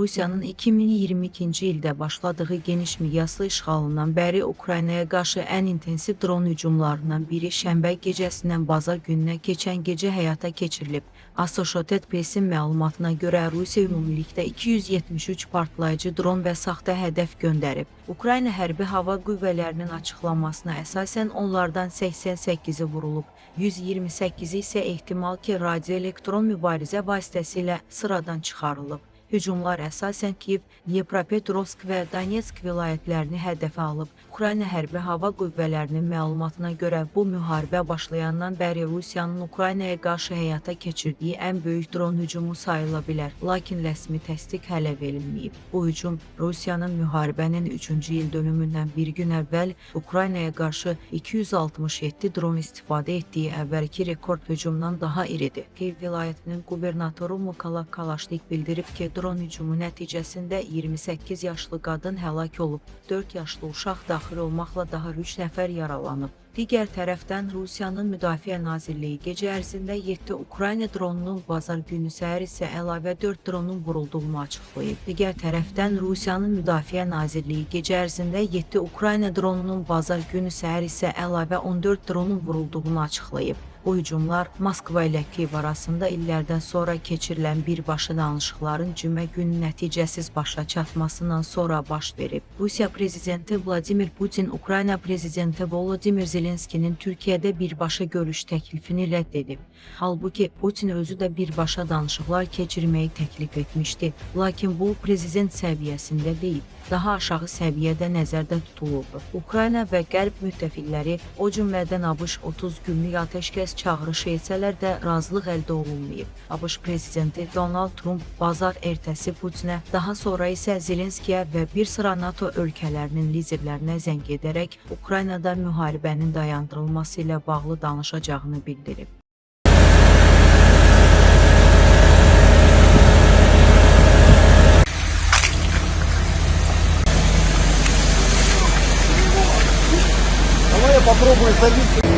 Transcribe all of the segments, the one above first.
Rusiyanın 2022-ci ildə başladığı geniş miqyaslı işğalından bəri Ukraynaya qarşı ən intensiv dron hücumlarından biri şənbə gecəsindən bazar gününə keçən gecə həyata keçirilib. Associated Press-in məlumatına görə Rusiya ümumilikdə 273 partlayıcı dron və saxta hədəf göndərib. Ukrayna Hərbi Hava Qüvvələrinin açıqlamasına əsasən onlardan 88-i vurulub, 128-i isə ehtimal ki, radioelektron mübarizə vasitəsilə sıradan çıxarılıb. Hücumlar əsasən Kiyev, Dnipropetrovsk və Donetsk vilayətlərini hədəfə alıb. Ukrayna Hərbi Hava Qüvvələrinin məlumatına görə bu müharibə başlayandan bəri Rusiyanın Ukraynaya qarşı həyata keçirdiyi ən böyük dron hücumu sayıla bilər. Lakin rəsmi təsdiq hələ verilməyib. Bu hücum Rusiyanın müharibənin 3-cü il dönümündən bir gün əvvəl Ukraynaya qarşı 267 dron istifadə etdiyi əvvəlki rekord hücumdan daha iridir. Kiyev vilayətinin qubernatoru Mikola Kalaşnik bildirib ki, dron hücumu nəticəsində 28 yaşlı qadın həlak olub, 4 yaşlı uşaq daxil olmaqla daha 3 nəfər yaralanıb. Digər tərəfdən Rusiyanın Müdafiə Nazirliyi gecə ərzində 7 Ukrayna dronunun, bazar günü səhər isə əlavə 4 dronun vurulduğunu açıqlayıb. Digər tərəfdən Rusiyanın Müdafiə Nazirliyi gecə ərzində 7 Ukrayna dronunun, bazar günü səhər isə əlavə 14 dronun vurulduğunu açıqlayıb. Bu hücumlar Moskva ilə Kiyev arasında illərdən sonra keçirilən birbaşa danışıqların cümə günü nəticəsiz başa çatmasından sonra baş verib. Rusiya prezidenti Vladimir Putin Ukrayna prezidenti Volodimir Zelenskinin Türkiyədə birbaşa görüş təklifini rədd edib. Halbuki Putin özü də birbaşa danışıqlar keçirməyi təklif etmişdi. Lakin bu prezident səviyyəsində deyil, daha aşağı səviyyədə nəzərdə tutulurdu. Ukrayna və Qərb müttəfiqləri, o cümlədən ABŞ 30 günlük atəşkəs çağırışı etsələr də razılıq əldə olunmayıb. ABŞ prezidenti Donald Trump bazar ertəsi Putinə, daha sonra isə Zelenskiyə və bir sıra NATO ölkələrinin liderlərinə zəng edərək Ukraynada müharibənin dayandırılması ilə bağlı danışacağını bildirib. Давай я попробую садиться.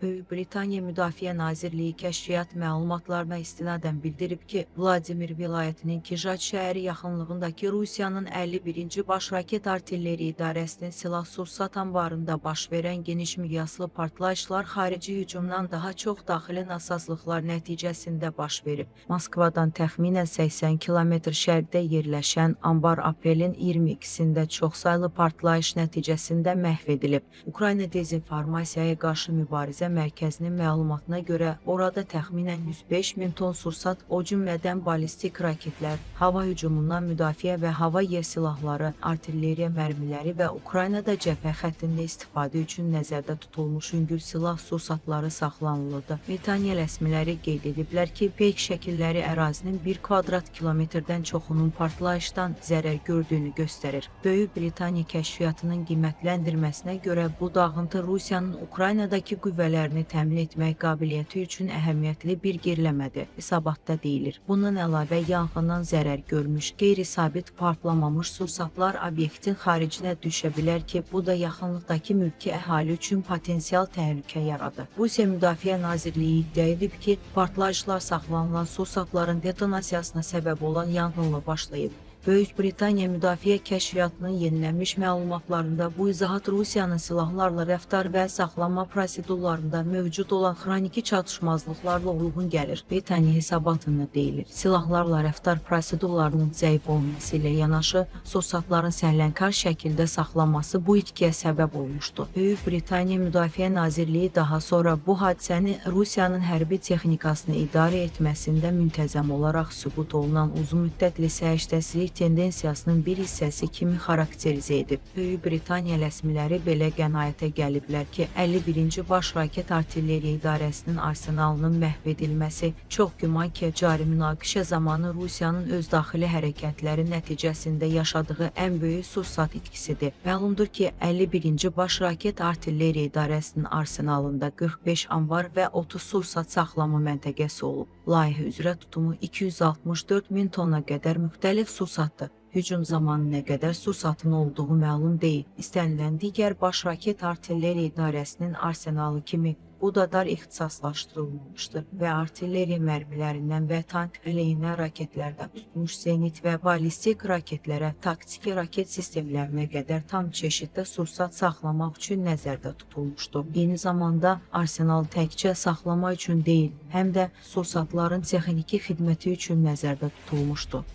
Böyük Britaniya Müdafiə Nazirliyi kəşfiyyat məlumatlarına istinadən bildirib ki, Vladimir vilayətinin Kijaç şəhəri yaxınlığındakı Rusiyanın 51-ci Baş Raket Artilleriya İdarəsinin silah-sursat anbarında baş verən geniş miqyaslı partlayışlar xarici hücumdan daha çox daxili nasazlıqlar nəticəsində baş verib. Moskvadan təxminən 80 kilometr şərqdə yerləşən anbar aprelin 22-sində çoxsaylı partlayış nəticəsində məhv edilib. Ukrayna dezinformasiyaya qarşı mübarizə mərkəzinin məlumatına görə orada təxminən 105 min ton sursat, o cümlədən ballistik raketlər, hava hücumundan müdafiə və hava yer silahları, artilleriya mərmiləri və Ukraynada cəbhə xəttində istifadə üçün nəzərdə tutulmuş yüngül silah sursatları saxlanılırdı. Britaniya rəsmiləri qeyd ediblər ki, peyk şəkilləri ərazinin 1 kvadrat kilometrdən çoxunun partlayışdan zərər gördüyünü göstərir. Böyük Britaniya kəşfiyyatının qiymətləndirməsinə görə bu dağıntı Rusiyanın Ukraynadakı qüvvələrini təmin etmək qabiliyyəti üçün əhəmiyyətli bir geriləmədir, hesabatda deyilir. Bundan əlavə yanğından zərər görmüş, qeyri-sabit partlamamış sursatlar obyektin xaricinə düşə bilər ki, bu da yaxınlıqdakı mülki əhali üçün potensial təhlükə yaradır. Rusiya Müdafiə Nazirliyi iddia edib ki, partlayışlar saxlanılan sursatların detonasiyasına səbəb olan yanğınla başlayıb. Böyük Britaniya Müdafiə Kəşfiyyatının yenilənmiş məlumatlarında bu izahat Rusiyanın silahlarla rəftar və saxlanma prosedurlarında mövcud olan xroniki çatışmazlıqlarla uyğun gəlir. Britaniya hesabatında deyilir. Silahlarla rəftar prosedurlarının zəif olması ilə yanaşı, sursatların səhlənkar şəkildə saxlanması bu itkiyə səbəb olmuşdu. Böyük Britaniya Müdafiə Nazirliyi daha sonra bu hadisəni Rusiyanın hərbi texnikasını idarə etməsində müntəzəm olaraq sübut olunan uzunmüddətli səriştəsizlik tendensiyasının bir hissəsi kimi xarakterizə edib. Böyük Britaniya rəsmiləri belə qənaətə gəliblər ki, 51-ci Baş Raket Artilleriya İdarəsinin arsenalının məhv edilməsi çox güman ki, cari münaqişə zamanı Rusiyanın öz daxili hərəkətləri nəticəsində yaşadığı ən böyük sursat itkisidir. Məlumdur ki, 51-ci Baş Raket Artilleriya İdarəsinin arsenalında 45 anbar və 30 sursat saxlama məntəqəsi olub. Layihə üzrə tutumu 264 min tona qədər müxtəlif sursatdır. Hücum zamanı nə qədər sursatın olduğu məlum deyil. İstənilən digər Baş Raket Artilleriya İdarəsinin arsenalı kimi bu da dar ixtisaslaşdırılmışdır və artilleriya mərmilərindən və tank əleyhinə raketlərdən tutmuş zenit və ballistik raketlərə, taktiki raket sistemlərinə qədər tam çeşiddə sursat saxlamaq üçün nəzərdə tutulmuşdu. Eyni zamanda arsenal təkcə saxlama üçün deyil, həm də sursatların texniki xidməti üçün nəzərdə tutulmuşdu.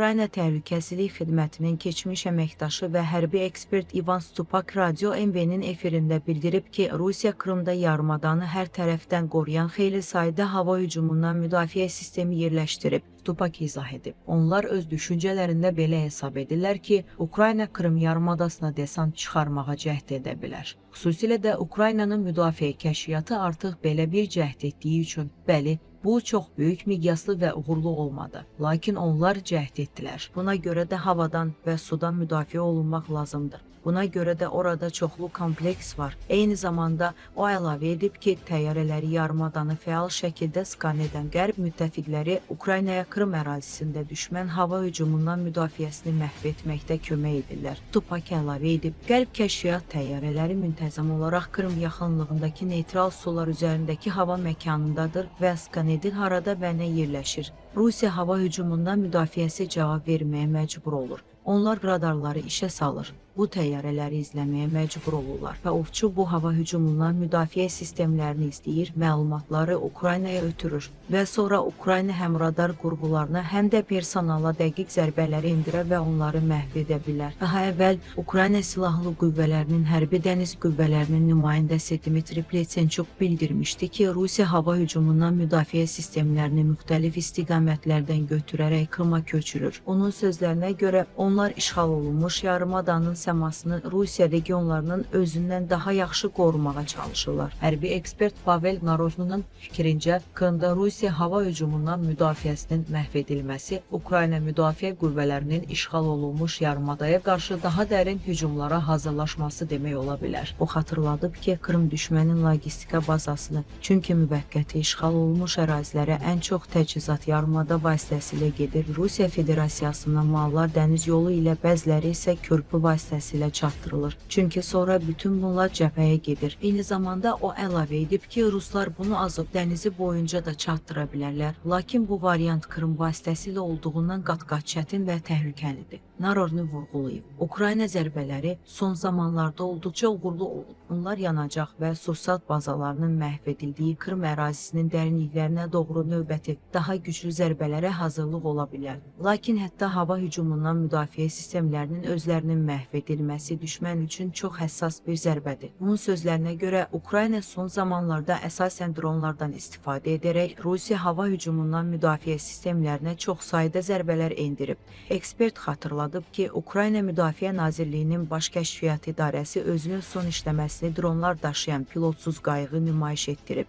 Ukrayna Təhlükəsizlik Xidmətinin keçmiş əməkdaşı və hərbi ekspert İvan Stupak Radio MV-nin efirində bildirib ki, Rusiya Krımda yarımadanı hər tərəfdən qoruyan xeyli sayda hava hücumundan müdafiə sistemi yerləşdirib. Stupak izah edib. Onlar öz düşüncələrində belə hesab edirlər ki, Ukrayna Krım yarımadasına desant çıxarmağa cəhd edə bilər. Xüsusilə də Ukraynanın müdafiə kəşfiyyatı artıq belə bir cəhd etdiyi üçün, bəli, bu çox böyük miqyaslı və uğurlu olmadı. Lakin onlar cəhd etdilər. Buna görə də havadan və sudan müdafiə olunmaq lazımdır. Buna görə də orada çoxlu kompleks var. Eyni zamanda o əlavə edib ki, təyyarələri yarımadanı fəal şəkildə skan edən Qərb müttəfiqləri Ukraynaya Krım ərazisində düşmən hava hücumundan müdafiəsini məhv etməkdə kömək edirlər. Stupak əlavə edib, Qərb kəşfiyyat təyyarələri müntəzəm olaraq Krım yaxınlığındakı neytral sular üzərindəki hava məkanındadır və skan edir harada və nə yerləşir. Rusiya hava hücumundan müdafiəsi cavab verməyə məcbur olur. Onlar radarları işə salır. Bu təyyarələri izləməyə məcbur olurlar və ovçu bu hava hücumundan müdafiə sistemlərini izləyir, məlumatları Ukraynaya ötürür və sonra Ukrayna həm radar qurğularına, həm də personala dəqiq zərbələri endirə və onları məhv edə bilər. Daha əvvəl Ukrayna Silahlı Qüvvələrinin Hərbi Dəniz Qüvvələrinin nümayəndəsi Dmitri Pletenchuk bildirmişdi ki, Rusiya hava hücumundan müdafiə sistemlərini müxtəlif istiqamətlərdən götürərək Krıma köçürür. Onun sözlərinə görə onlar işğal olunmuş yarımadanın səmasını Rusiya regionlarının özündən daha yaxşı qorumağa çalışırlar. Hərbi ekspert Pavel Naroznunun fikrincə, Krımda Rusiya hava hücumundan müdafiəsinin məhv edilməsi Ukrayna müdafiə qüvvələrinin işğal olunmuş yarımadaya qarşı daha dərin hücumlara hazırlaşması demək ola bilər. O xatırladıb ki, Krım düşmənin logistika bazasını, çünki müvəqqəti işğal olunmuş ərazilərə ən çox təchizat yarımada vasitəsilə gedir. Rusiya Federasiyasından mallar dəniz yolu ilə, bəziləri isə körpü vasitəsilə çatdırılır. Çünki sonra bütün bunlar cəbhəyə gedir. Eyni zamanda o əlavə edib ki, ruslar bunu Azov dənizi boyunca da çatdıra bilərlər. Lakin bu variant Krım vasitəsilə olduğundan qat-qat çətin və təhlükəlidir. Narorni vurğulayıb. Ukrayna zərbələri son zamanlarda olduqca uğurlu olub. Onlar yanacaq və sursat bazalarının məhv edildiyi Krım ərazisinin dərinliklərinə doğru növbəti daha güclü zərbələrə hazırlıq ola bilər. Lakin hətta hava hücumundan müdafiə sistemlərinin özlərinin məhv edilməsi düşmən üçün çox həssas bir zərbədir. Onun sözlərinə görə Ukrayna son zamanlarda əsasən dronlardan istifadə edərək Rusiya hava hücumundan müdafiə sistemlərinə çox sayda zərbələr endirib. Ekspert xatırladıb ki, Ukrayna Müdafiə Nazirliyinin Baş Kəşfiyyat İdarəsi özünün son işləməsini dronlar daşıyan pilotsuz qayığı nümayiş etdirib.